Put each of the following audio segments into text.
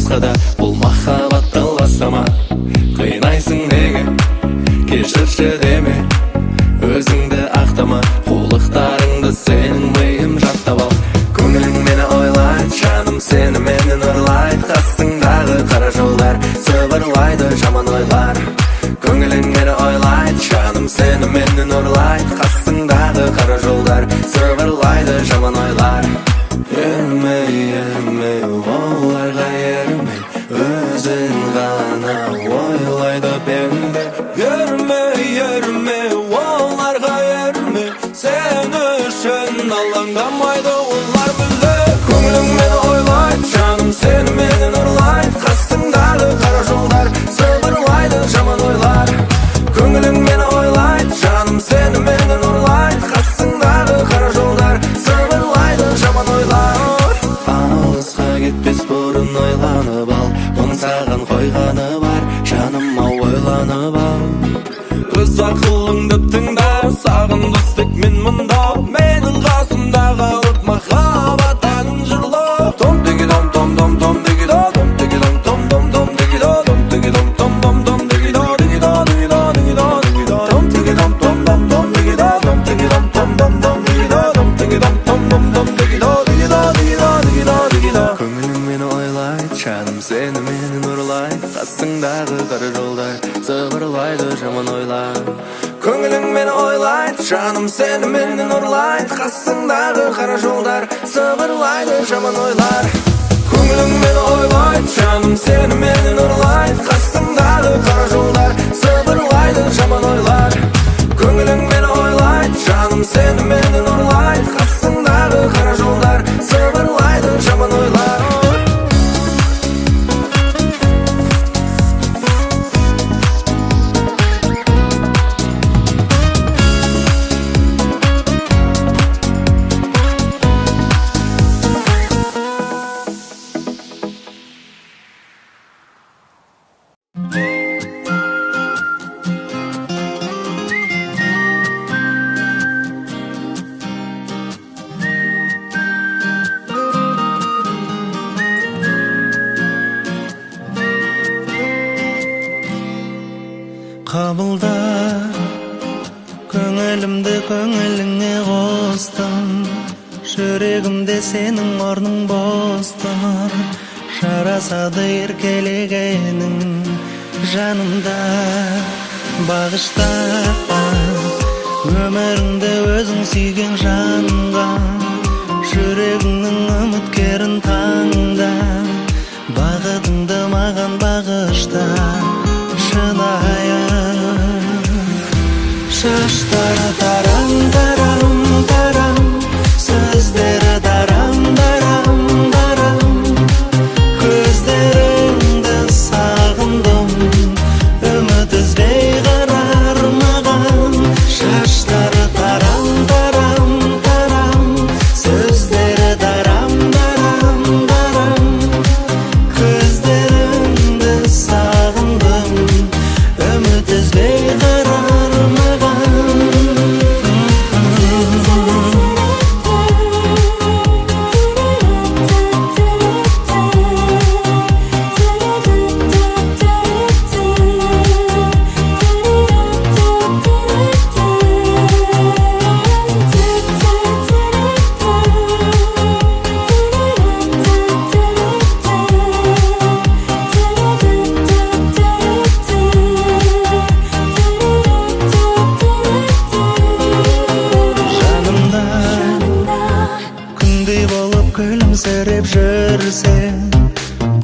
басқа да. Бұл махаббатты ластама, қинайсың неге, кешірші деме. Өзіңді ақтама, қулықтарыңды сенің миым жаттап ал. Көңілің мені ойлайды, жаным сені менен ұрлайды. Қасыңдағы қара жолдар сыбырлайды жаман ойлар. Көңілің мені ойлайды, жаным сені менен ұрлайды. Қасыңдағы қара жолдар сыбырлайды жаман ойлар. Ерме, ерме, оларға ерме, өзін ғана ойлайды пенде. Ерме, ерме, оларға ерме, сен үшін алаңдамайды олар мүлде. Көңілің мені ойлайды, жаным сені менен ұрлайды. Қасыңдағы қара жолдар сыбырлайды жаман ойлар. Көңілің мені ойлайды, жаным сені менен ұрлайды. Қасыңдағы қара жолдар сыбырлайды жаман ойлар. Алысқа кетпес бұрын ойланып ал, оның саған қойғаны бар, жаным ау, ойланып ал. Өз ақылыңды тыңда, саған дос тек мен мұнда. Менің қасымда қалып махаббат әнін жырла. Том диги дом том дом том диги до дом диги дом том дом дом диги до дом диги дом том дом дом диги до диги до диги до диги до диги до дом диги дом том дом дом диги до дом диги дом том дом дом диги до дом диги дом том дом дом диги до диги до диги до диги до диги до. Көңілің мені ойлайды, жаным сені менен ұрлайды. Қасыңдағы қара жолдар сыбырлайды жаман ойлар. Көңілің мені ойлайды, жаным сені менен ұрлайды. Қасыңдағы қара жолдар сыбырлайды жаман ойлар. Көңілің мені ойлайды, жаным сені менен ұрлайды. Қасыңдағы қара жолдар сыбырлайды жаман ойлар. Көңілің мені ойлайды, жаным сені менен ұрлайды. Қасыңдағы қара жолдар сыбырлайды жаман ойлар. Қабылда көңілімді, көңіліңе қостым. Жүрегімде сенің орның бос тұр. Жарасады еркелегенің жанымда. Бағышта өміріңді өзің сүйген жанға. Жүрегіңнің үміткерін таңда. Бақытыңды маған бағышта шынайы. Шаштары тарам тарам тарам, сөздері дарам дарам дарам. Көздеріңді сағындым, үміт үзбей қарар маған. Шаштары тарам тарам тарам, сөздері дарам дарам дарам. Көздеріңді сағындым, үміт үзбей қарар маған. Жанымда күндей болып күлімсіреп жүрсең,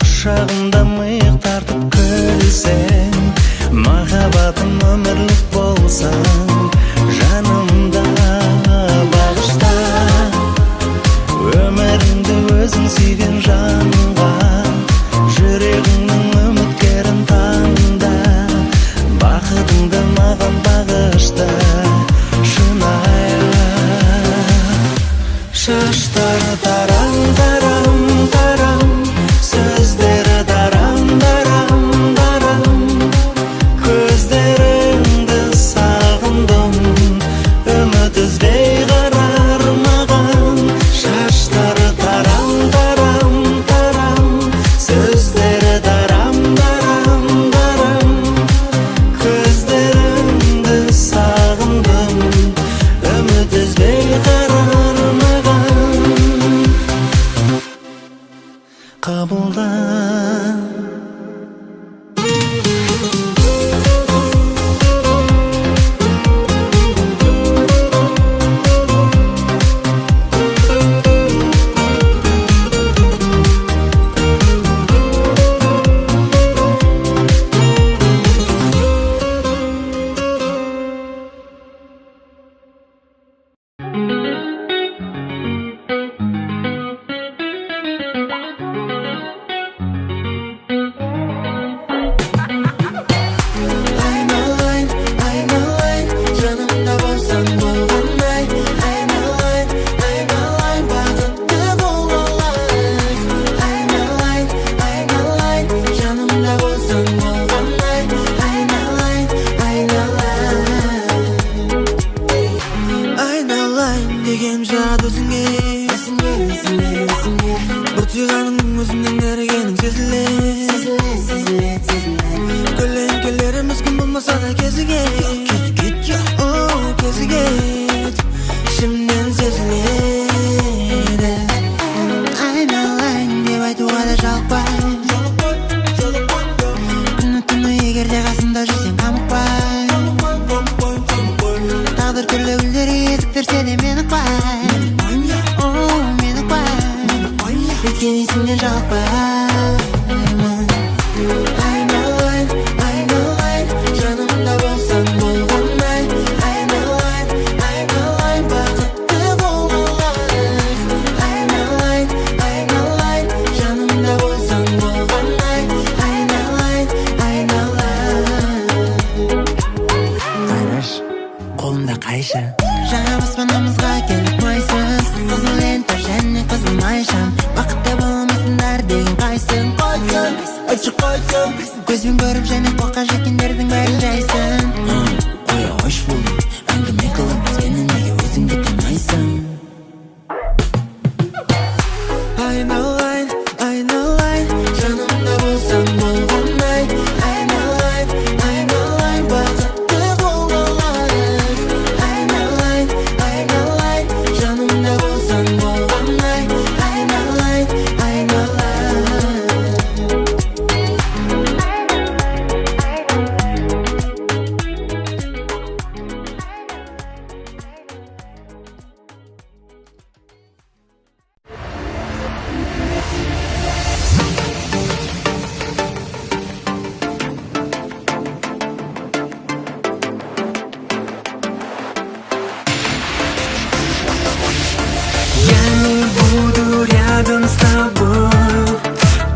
құшағымда миық тартып күлсең, махаббатым өмірлік болсын, жанымда. Бағышта өміріңді өзің сүйген жанға. Жүрегіңнің үміткерін таңда. Бақытыңды маған бағышта шынайы. Шаштары тарам тарам тарам, сөздері дарам дарам дарам. Көздеріңді сағындым, үміт үзбей қарар маған. Шаштары тарам тарам тарам, сөздері қарар маған. Қабылда. Айналайын, айналайын, жанымда болсаң болғандай. Айналайын, айналайын, бақытты болалайық. Айналайын, айналайын, жанымда болсаң болғандай. Айналайын, айналайын. Айналайын дегенім шығады өзіңе. Өзіңе. Бір тұйғаның өзімнен ерігенің сезіледі. Сезіледі, сезіледі. Көлеңкелеріміз күн болмаса да кезігеді. О, кезігеді. Ішімнен сезіледі. Айналайын деп айтуға да жалықпай. Күні түні егер де қасымда жүрсең қамықпай. Тағдыр түрлі гүлдер есік берсе де мені ұқпай. О, мені ұқпай. Өйткені есімнен жалықпаймын. Айналайын, айналайын, жанымда болсаң болғандай. Айналайын, айналайын, бақытты болалайық. Айналайын, айналайын, жанымда болсаң болғандай. Айналайын, айналайын. Қараш, қолымда қайшы. Жаңа баспанамызға келіп майсың. Қызыл лента және қызыл майшам. Бақытты болмасындар деген қайсың? Қойсын, айтшы, қойсын. Көзбен көріп және қолқа жеткендердің бәрін жайсын. Қоя қойшы, бұл әңгіме қылып сені неге өзіңді қинайсың? Айналайын, айналайын, жанымда болсаң болғандай. Айналайын, айналайын, бақытты болалайық. Айналайын, айналайын, жанымда болсаң болғандай. Айналайын, айналайын. Я не буду рядом с тобой,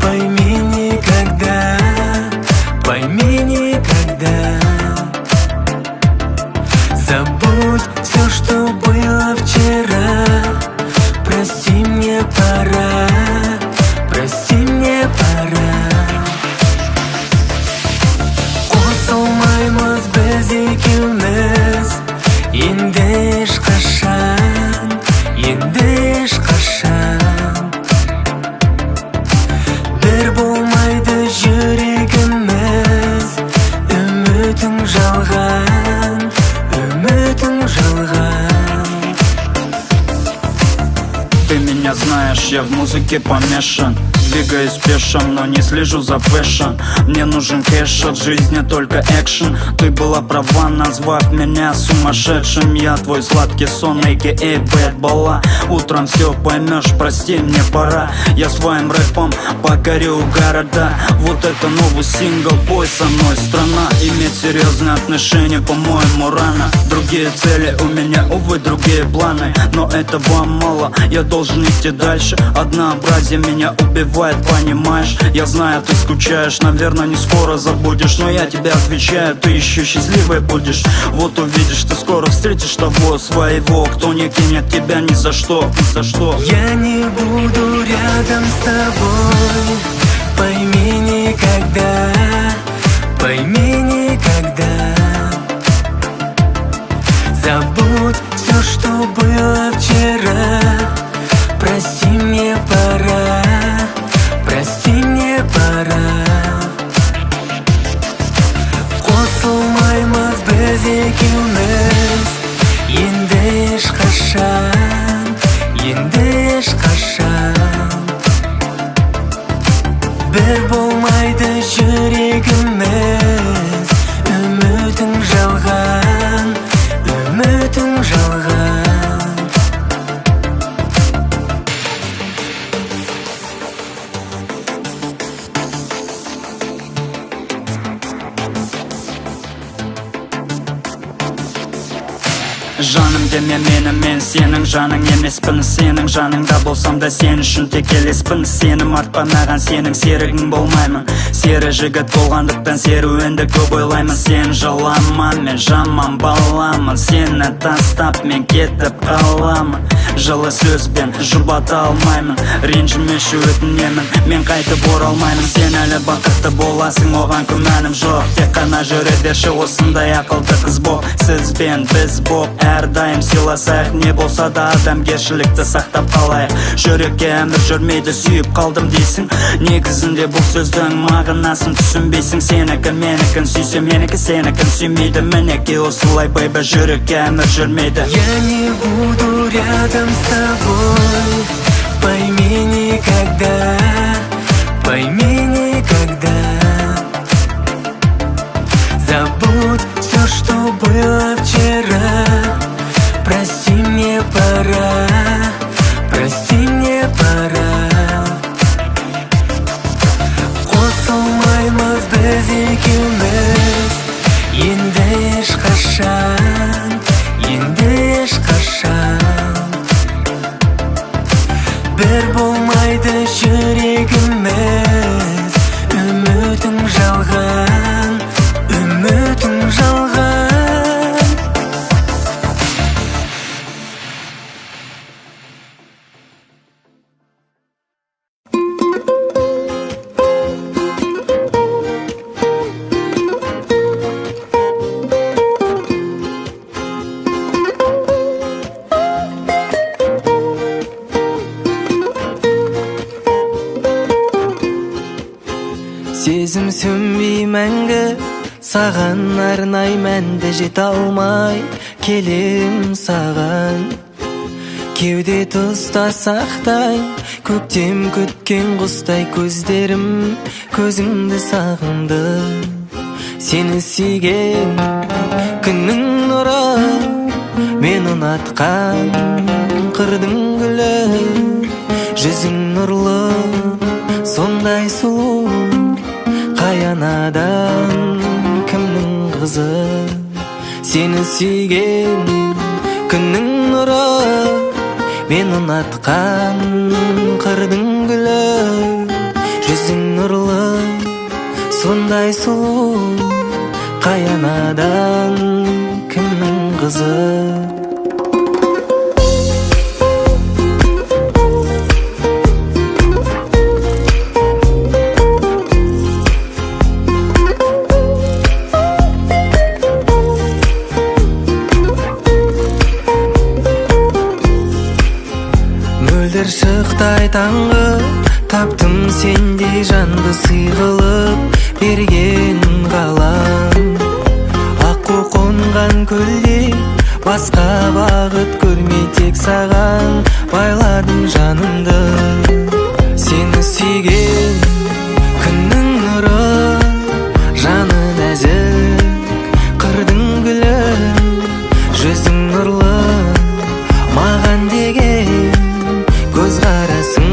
пойми никогда, пойми никогда. Забудь все, что было вчера. Прости, мне пора, прости, мне пора. Қосылмаймыз біз екеуміз енді ешқашан, енді ешқашан. Бір болмайды жүрегіміз, үмітің жалған, үмітің жалған. Ты меня знаешь, я в музыке помешан. Двигаюсь пешим, но не слежу за fashion. Мне нужен кэш, от жизни только экшен. Ты была права, назвав меня сумасшедшим. Я твой сладкий сон, a.k.a. Bad Бала. Утром все поймешь, прости, мне пора. Я своим рэпом покорю города. Вот это новый сингл, пой со мной, страна. Иметь серьезные отношения, по-моему, рано. Другие цели у меня, увы, другие планы. Но это вам мало, я должен идти дальше. Однообразие меня убивает, понимаешь? Я знаю, ты скучаешь, наверное, не скоро забудешь. Но я тебе отвечаю, ты еще счастливой будешь. Вот увидишь, ты скоро встретишь того своего, кто не кинет тебя ни за что, ни за что. Я не буду рядом с тобой, пойми никогда, пойми никогда. Забудь все, что было вчера. Прости, мне пора, прости, мне пора. Қосылмаймыз біз екеуміз енді ешқашан. ешқашан, енді ешқашан. Бір болмайды жүрегіміз, үмітің жалған, үмітің жалған. Жаным деме мені, мен сенің жаның емеспін. Сенің жаныңда болсам да сен үшін тек елеспін. Сенім артпа маған, сенің серігің болмаймын. Сері жігіт болғандықтан серуенді көп ойлаймын. Сен жылама, мен жаман баламын. Сені тастап мен кетіп қаламын. Жылы сөзбен жұбата алмаймын. Ренжімеші өтінемін, мен қайтып оралмаймын. Сен әлі бақытты боласың, оған күмәнім жоқ. Тек қана жүре берші осындай ақылды қыз боп. Сіз бен біз боп әрдайым сыйласайық. Не болса да адамгершілікті сақтап қалайық. Жүрекке әмір жүрмейді, сүйіп қалдым дейсің. Негізінде бұл сөздің мағынасын түсінбейсің. Сенікі менікін сүйсе менікі сенікін сүймейді. Мінекей осылай, бейбі, жүрекке әмір жүрмейді. Я не буду рядом с тобой, пойми никогда, пойми никогда. Забудь все, что было вчера, прости, мне пора, прости, мне пора. Қосылмаймыз біз екеуміз енді ешқашан, енді ешқашан. Бір болмайды жүрегіміз, үмітің жалған, үмітің жалған. Сезім сөнбей мәңгі, саған арнаймын әнді, жете алмай келем саған. Кеуде тұста сақтай, көктем күткен құстай көздерім көзіңді сағынды. Сені сүйген күннің нұры, мен ұнатқан қырдың гүлі, жүзің нұрлы, сондай сұлу, қай анадан кімнің қызы? Сені сүйген күннің нұры, мен ұнатқан қырдың гүлі, жүзің нұрлы, сондай сұлу, қай анадан кімнің қызы? Мөлдір шықтай таңғы, таптым сендей жанды, сый қылып берген ғалам. Аққу қонған көлде басқа бағыт көрмей, тек саған байладым жанымды. Сені сүйген күннің нұры, жаны нәзік қырдың гүлі, жүзің нұрлы, маған деген көзқарасың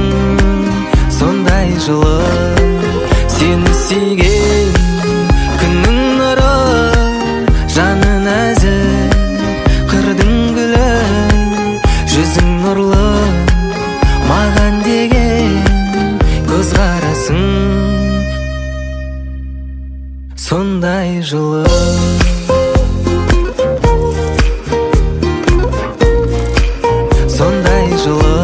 сондай жылы. Сені сүйген күннің нұры, жаны нәзік қырдың гүлі, жүзің нұрлы, маған деген көзқарасың сондай жылы. Сондай жылы.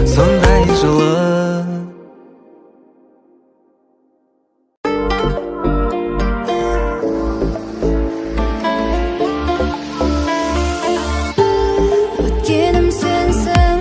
Сондай жылы. Өткенім сенсің,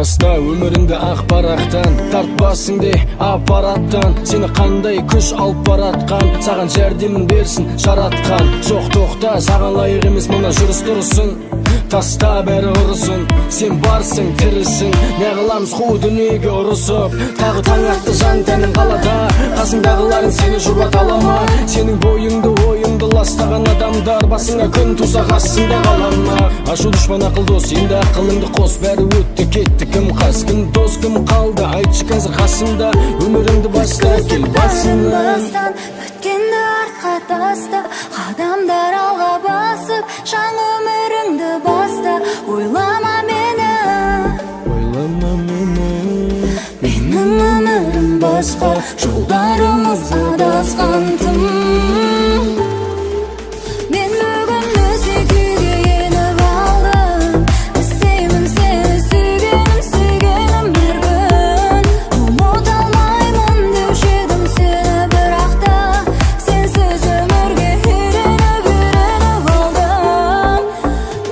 Баста өміріңді ақ парақтан, тартпасың де аппараттан. Сені қандай күш алып баратқан, саған жәрдемін берсін жаратқан. Жоқ, тоқта, саған лайық емес мына жүріс тұрысың. Таста, бәрі ұрысын, сен барсың, тірісің. Неғыламыз қу дүниеге ұрысып? Тағы таң атты, жан тәнің қалада. Қасыңдағыларың сені жұбата ала ма? Сенің бойыңды, ойыңды ластаған адамдар басыңа күн туса, қасыңда қала ма? Ашу дұшпан, ақыл дос, енді ақылыңды қос. Бәрі өтті, кетті, кім қас, кім дос, кім қалды? Айтшы қазір қасыңда. Өміріңді баста, кел басына. Бастан өткенді артқа таста, қадамдар алға басып, жаңа өміріңді баста. Ойлама мені, Ойлама мені. Менің өмірім басқа, жолдарымыз адасқан тым. Мен бүгін өзге күйге еніп алдым. Іздеймін сені, сүйгенім, сүйгенім бір күн. Ұмыта алмаймын деуші едім сені, бірақ та сенсіз өмірге үйреніп, үйреніп алдым.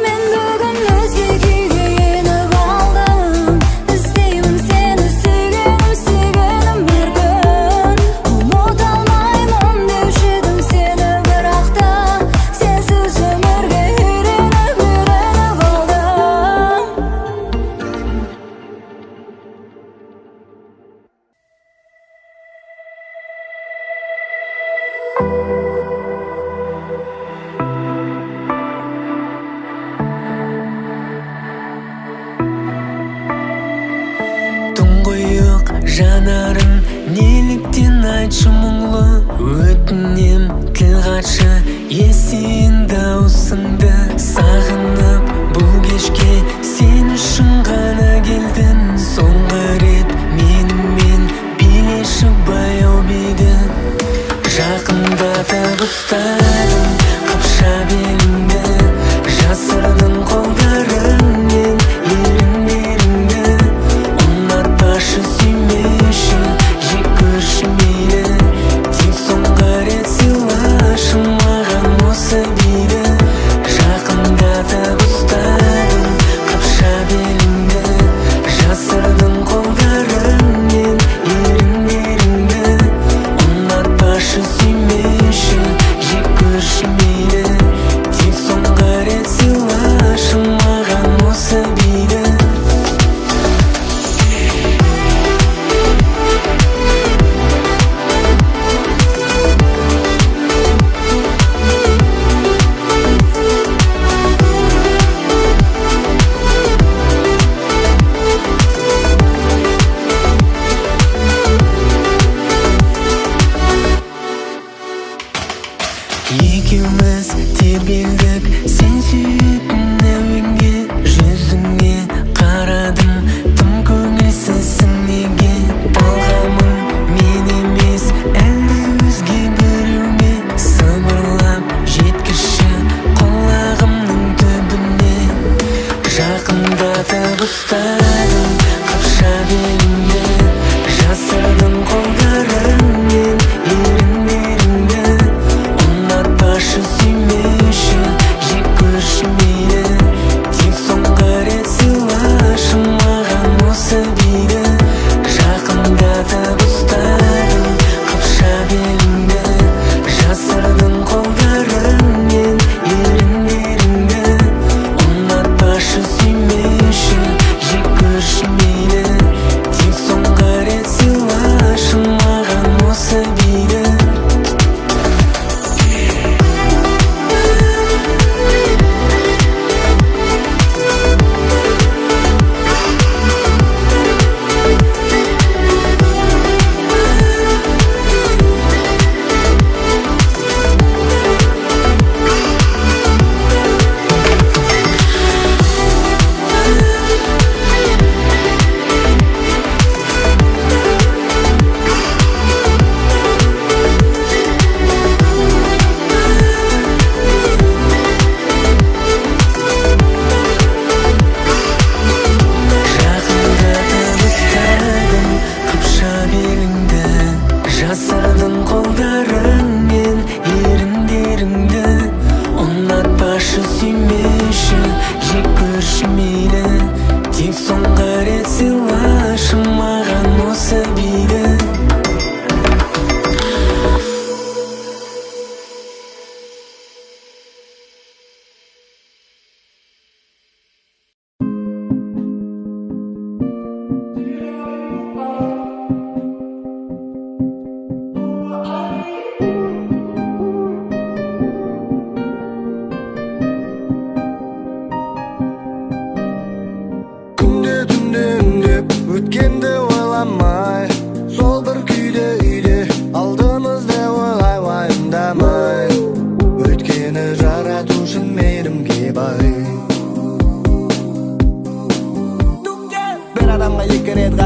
Мен бүгін өзге күйге еніп алдым. Іздеймін сені, сүйгенім, сүйгенім бір күн. Ұмыта алмаймын деуші едім сені, бірақ та сенсіз өмірге үйреніп, үйреніп алдым. Тұңғиық жанарың неліктен, айтшы, мұңлы? Өтінем, тіл қатшы, естиін дауысыңды. Сағынып бұл кешке сен үшін ғана келдім. Соңғы рет менімен билеші баяу биді. Жақындатып ұстадым қыпша беліңді, жасырдың қолдарыңмен еріндеріңді. Ұнатпашы, сүймеші, жек көрші мейлі, тек соңғы рет сыйлашы маған осы биді. Жақындатып ұстадым қыпша беліңді, жасырдың қолдарыңмен еріндеріңді. Ұнатпашы, сүймеші, жек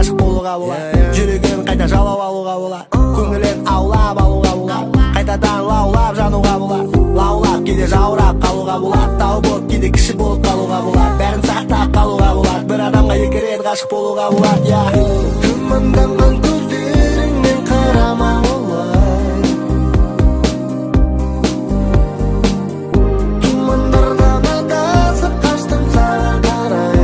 ғашық болуға болады. Жүрегін қайта жаулап алуға болады. Көңілін аулап алуға болады. Қайтадан лаулап жануға болады. Лаулап кейде жаурап қалуға болады. Тау болып кейде кіші болып қалуға болады. Бәрін сақтап қалуға болады. Бір адамға екі рет ғашық болуға болады, я. Күмәнданған көздеріңмен қарама олай. Тұмандардан адасып қаштым саған қарай.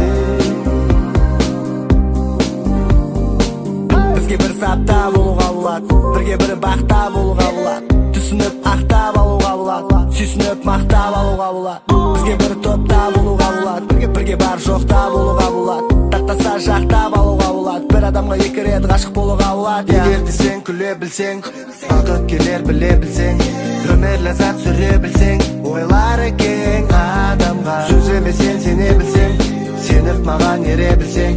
Бізге бір сапта болуға болады. Бірге бір бақта болуға болады. Түсініп ақтап алуға болады. Сүйсініп мақтап алуға болады. Бізге бір топта болуға болады. Бірге бірге бар жоқта болуға болады. Тақтаса жақтап алуға болады. Бір адамға екі рет ғашық болуға болады. Егер де сен күле білсең, бақыт келер біле білсең, өмір ләззат сүре білсең, ойлары кең адамға. Сөзіме сен сене білсең, сеніп маған ере білсең,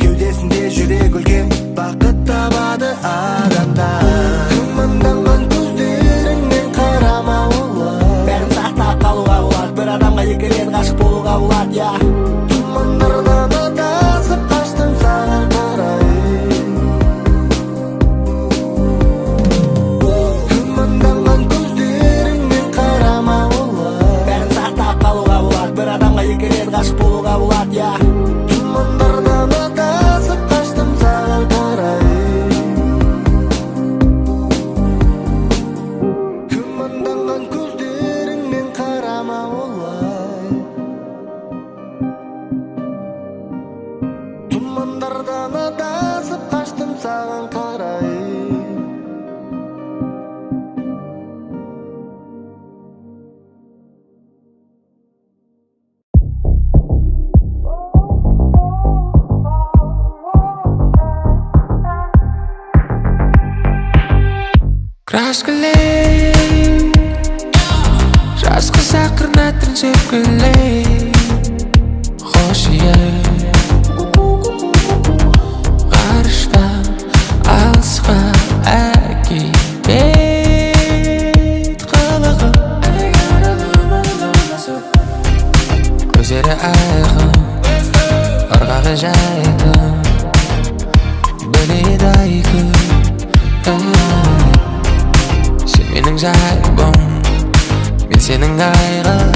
кеудесінде жүрек үлкен бақыт табады адамдар. Күмәнданған көздеріңмен қарама олай. Бәрін сақтап қалуға болады. Бір адамға екі рет ғашық болуға болады, я. Тұмандардан адасып қаштым саған қарай. Күмәнданған көздеріңмен қарама олай. Бәрін сақтап қалуға болады. Бір адамға екі рет ғашық болуға болады, я. Тұмандардан адасып қаштым саған қарай. Күмәнданған көздеріңмен қарама олай. Тұмандардан адасып қаштым саған қарай. Краскілей жас қыз ақырын әтірін сөпкілей хош иіс ғарыштан алысқа әкетет қылығы, көздері айқын, ырғағы жайқын, біледі айқын. Сен менің жайбым, мен сенің айғырым.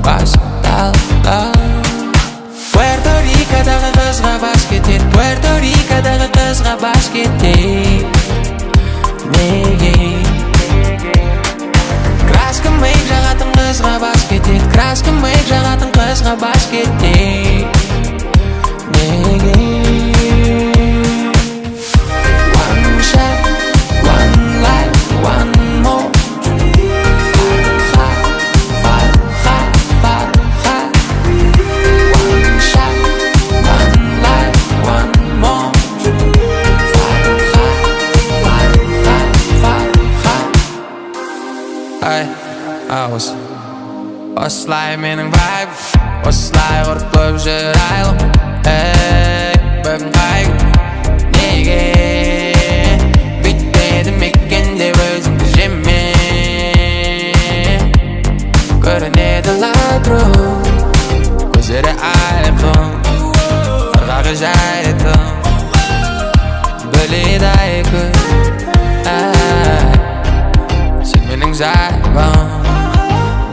Басталды. Пуэрто Рикадағы қызға бас кетеді, Пуэрто Рикадағы қызға бас кетеді. Неге? Краска мейк жағатын қызға бас кетеді, краска мейк жағатын қызға бас кетеді. Неге? One shot, one life, one more. Farha, Farha, Farha. One shot, one life, one more. Farha, Farha, Farha. Ай, ауыз. Осылай менің вайб, осылай ұрып қойып жүр айлым. Ей, бүгін қай күн? Неге бүйтпедім екен деп өзіңді жеме. Көрінеді Lightroom, көздері айқын, ырғағы жайқын, біледі айқын. Ай, сен менің жайбым,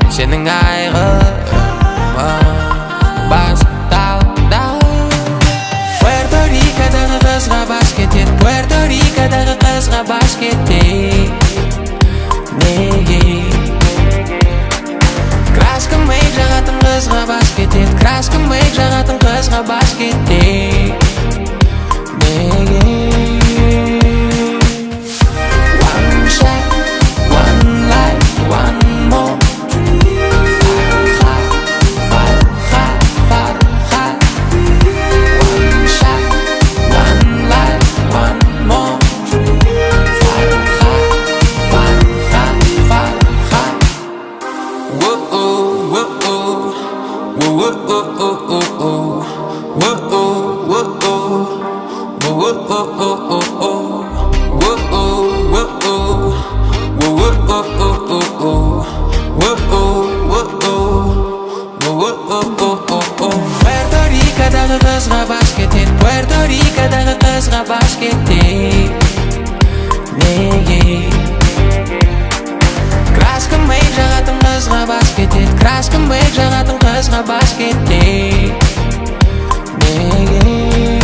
мен сенің айғырым. Басталды. Пуэрто Рикадағы қызға бас кетеді, Пуэрто Рикадағы қызға бас кетеді. Неге? Краска мейк жағатын қызға бас кетеді, краска мейк жағатын қызға бас кетеді. Неге? One shot, one life, one more. Farha, Farha, Farha. One shot, one life, one more. Farha, Farha, Farha. Whoa, whoa, whoa, whoa, whoa, whoa, whoa, whoa, whoa, whoa, whoa, whoa. Пуэрто Рикадағы қызға бас кетеді, Пуэрто Пуэрто-Рикодағы қызға бас кетті неге? Краска мейк жағатын қызға бас кетеді, краска мейк жағатын қызға бас кетті неге?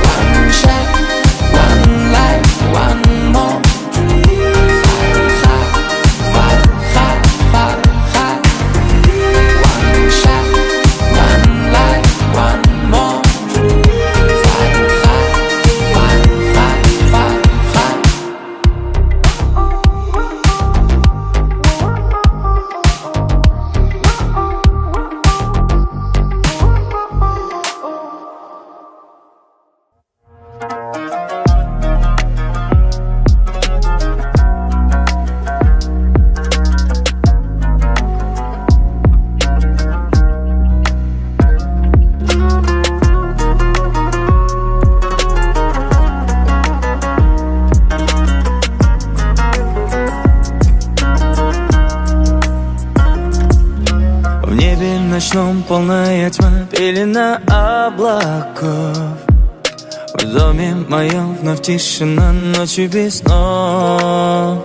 One shot, one life, one more. Farha, Farha, Farha. One shot, one life, one more. Farha, Farha, Farha. В небе ночном полная тьма, пелена облаков. В доме моем вновь тишина, ночью без снов.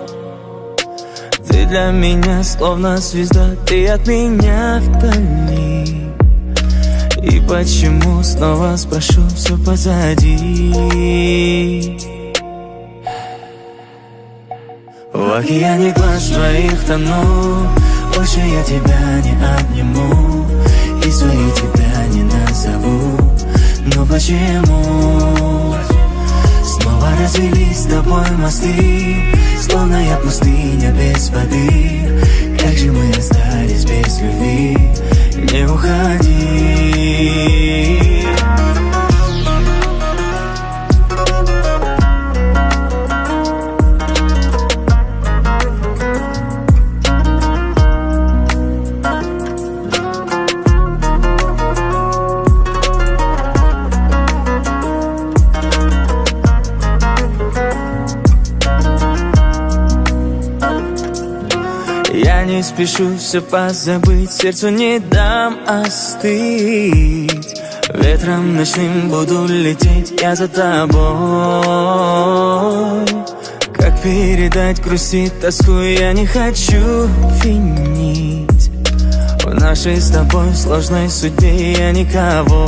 Ты для меня словно звезда, ты от меня вдали. И почему, снова спрошу, все позади. В океане глаз твоих тону, больше я тебя не обниму и своей тебя не назову. Но почему снова развелись с тобой мосты, словно я пустыня без воды? Как же мы остались без любви? Не уходи. Я не спешу все позабыть, сердцу не дам остыть. Ветром ночным буду лететь я за тобой. Как передать грусть и тоску, я не хочу винить. В нашей с тобой сложной судьбе я никого.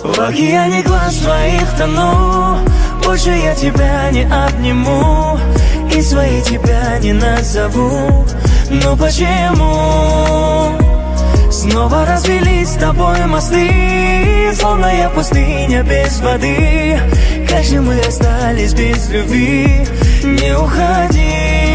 В океане глаз твоих тону, больше я тебя не обниму и своей тебя не назову. Но почему снова развелись с тобой мосты, словно я пустыня без воды? Как же мы остались без любви? Не уходи.